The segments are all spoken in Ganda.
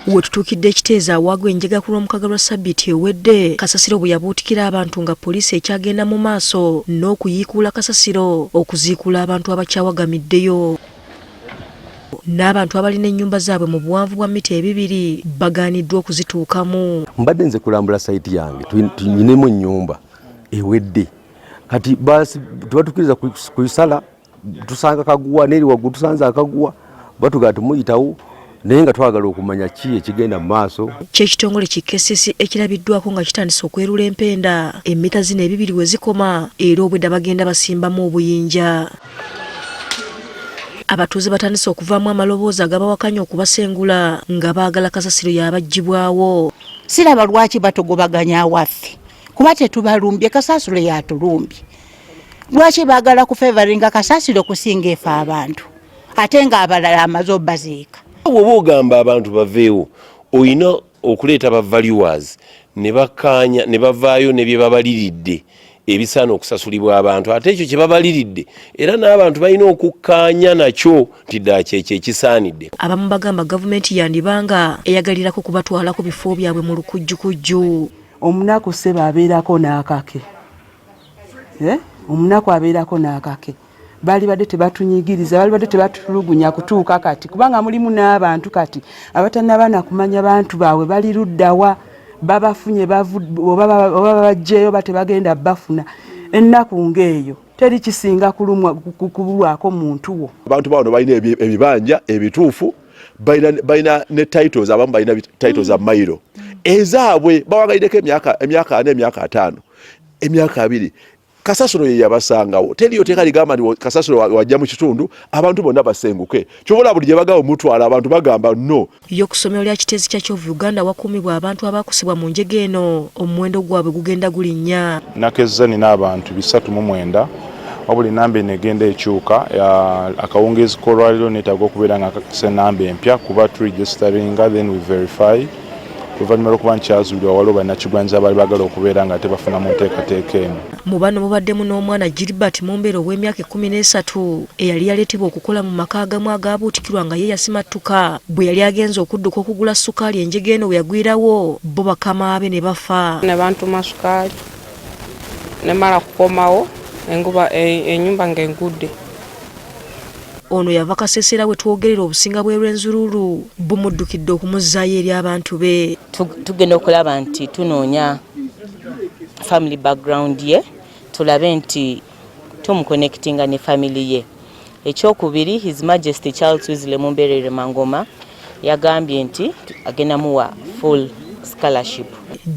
Wetutuukidde ekiteezi awaagwa enjega ku Lwomukaaga lwa ssabbiiti ewedde, kasasiro bwe yabuutikira abantu nga poliisi ekyagenda mu maaso n'okuyiikuula kasasiro okuziikuula abantu abakyawagamiddeyo. N'abantu abalina ennyumba zaabwe mu buwanvu bwa mita ebibiri bagaaniddwa okuzituukamu. Mbadde nze kulambula sayiti yange, tunyinemu ennyumba ewedde kati tebatukiriza kuisala, tusanga kaguwa neri waggulu tusanze akaguwa, batugaa tumuyitawo naye nga twagala okumanya ki ekigenda mu maaso. Ky'ekitongole ki KCC ekirabiddwako nga kitandise okwerula empenda emmita zino ebibiri we zikoma era obwedda bagenda basimbamu obuyinja. Abatuuze batandise okuvaamu amaloboozi agabawakanya okubasengula nga baagala kasasiro y'abaggyibwawo. Siraba lwaki batugobaganya awaffe kuba tetubalumbye, kasasiro yatulumbye. Lwaki baagala kufevaringa kasasiro kusinga efe abantu ate nga abalala amaze obaziika? Bw'oba ogamba abantu baveewo, olina okuleeta ba valuers ne bakkaanya ne bavaayo ne bye babaliridde ebisaana okusasulibwa abantu, ate ekyo kye babaliridde era n'abantu balina okukkaanya nakyo nti ddala kyekyo ekisaanidde. Abamu bagamba gavumenti yandibanga eyagalirako kubatwala ku bifo byabwe mu lukujjukujju. Omunaku ssebo abeerako n'akake, omunaku abeerako n'akake. Balibadde tebatunyigiriza, balibadde tebatutulugunya kutuuka kati, kubanga mulimu n'abantu kati abatannaba na kumanya bantu baabwe bali luddawa, babafunye oba babajjeeyo ba tebagenda bafuna. Ennaku ng'eyo teri kisinga kubulwako muntu wo. Abantu bano balina ebibanja ebituufu, balina ne titles, abamu balina titles za mailo ezaabwe, bawangalireko emyaka 4, emyaka 5, emyaka 2. Kasasiro ye yabasangawo. Teriyo teeka ligamba nti kasasiro wajja mu kitundu abantu bonna basenguke. Kyobola buli gye bagamba omutwala abantu bagamba no. Yo ku ssomero lya Kiteezi Church of Uganda wakuumibwa abantu abaakusibwa mu njega eno, omuwendo gwabwe gugenda gulinnya. Nakezza nina abantu 309, wabula enamba eno egenda ekyuka. Akawungeezi k'olwaleero neetaaga okubeera nga nkakasa enamba empya kuba turegisteringa then we verify. Oluvannyuma lw'okuba nkyazuulibwa waliwo bannakigwanyizi abaali baagala okubeera nga tebafuna mu nteekateeka eno. Mu bano mubaddemu n'omwana Gilbert Mumbere ow'emyaka 13 eyali yaleetebwa okukola mu maka agamu agaabuutikirwa nga ye yasimattuka bwe yali agenze okudduka okugula ssukaali enjega eno we yagwirawo bo bakama be ne bafa. Ne bantuma ssukaali ne mmala kukomawo enguba ennyumba ng'engudde. Ono yava Kasese era we twogerera obusinga bw'e Rwenzururu bumuddukidde okumuzzaayo eri abantu be. Tugenda okulaba nti tunoonya family background ye, tulabe nti tumuconnectinga ne family ye. Ekyokubiri, His Majesty Charles Wesley Mumberere Mangoma yagambye nti agenda muwa full scholarship.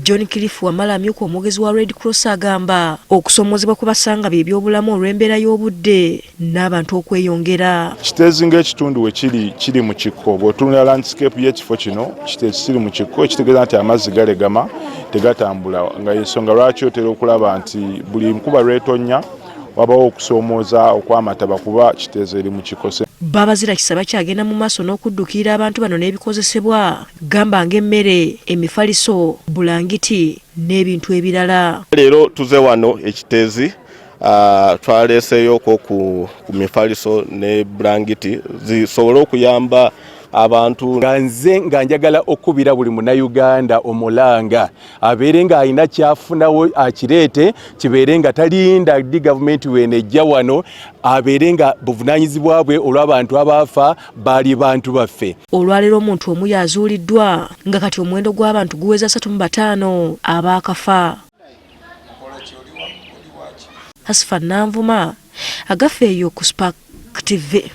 John Cliff Wamala amyuka omwogezi wa Red Cross agamba okusomoozebwa kubasanga bye byobulamu olw'embeera y'obudde n'abantu okweyongera. Kiteezi ng'ekitundu we kiri, kiri mu kikko. Bw'otunula landscape y'ekifo kino, Kiteezi kiri mu kikko, ekitegeeza nti amazzi galegama tegatambula, nga y'ensonga lwaki otera okulaba nti buli nkuba lw'etonnya wabawo okusoomooza okw'amataba kuba Kiteezi eri mu kikko. Babazira kisa bakyagenda mu maaso n'okudduukirira abantu bano n'ebikozesebwa gamba ng'emmere, emifaliso, bulangiti n'ebintu ebirala. Leero tuze wano e Kiteezi, twaleeseeyoko ku mifaliso ne bulangiti zisobole okuyamba abantu. Nga nze nga njagala okukubira buli munnayuganda omulanga abeere ng'alina kyafunawo akireete, kibeere nga talinda ddi gavumenti weenejja wano, abeere nga buvunaanyizibwa bwe olw'abantu abaafa baali bantu baffe. Olwaleero omuntu omu yazuuliddwa nga kati omuwendo gw'abantu guweza 35 abaakafa. Hasfa Nanvuma, Agafa eyo ku Spark TV.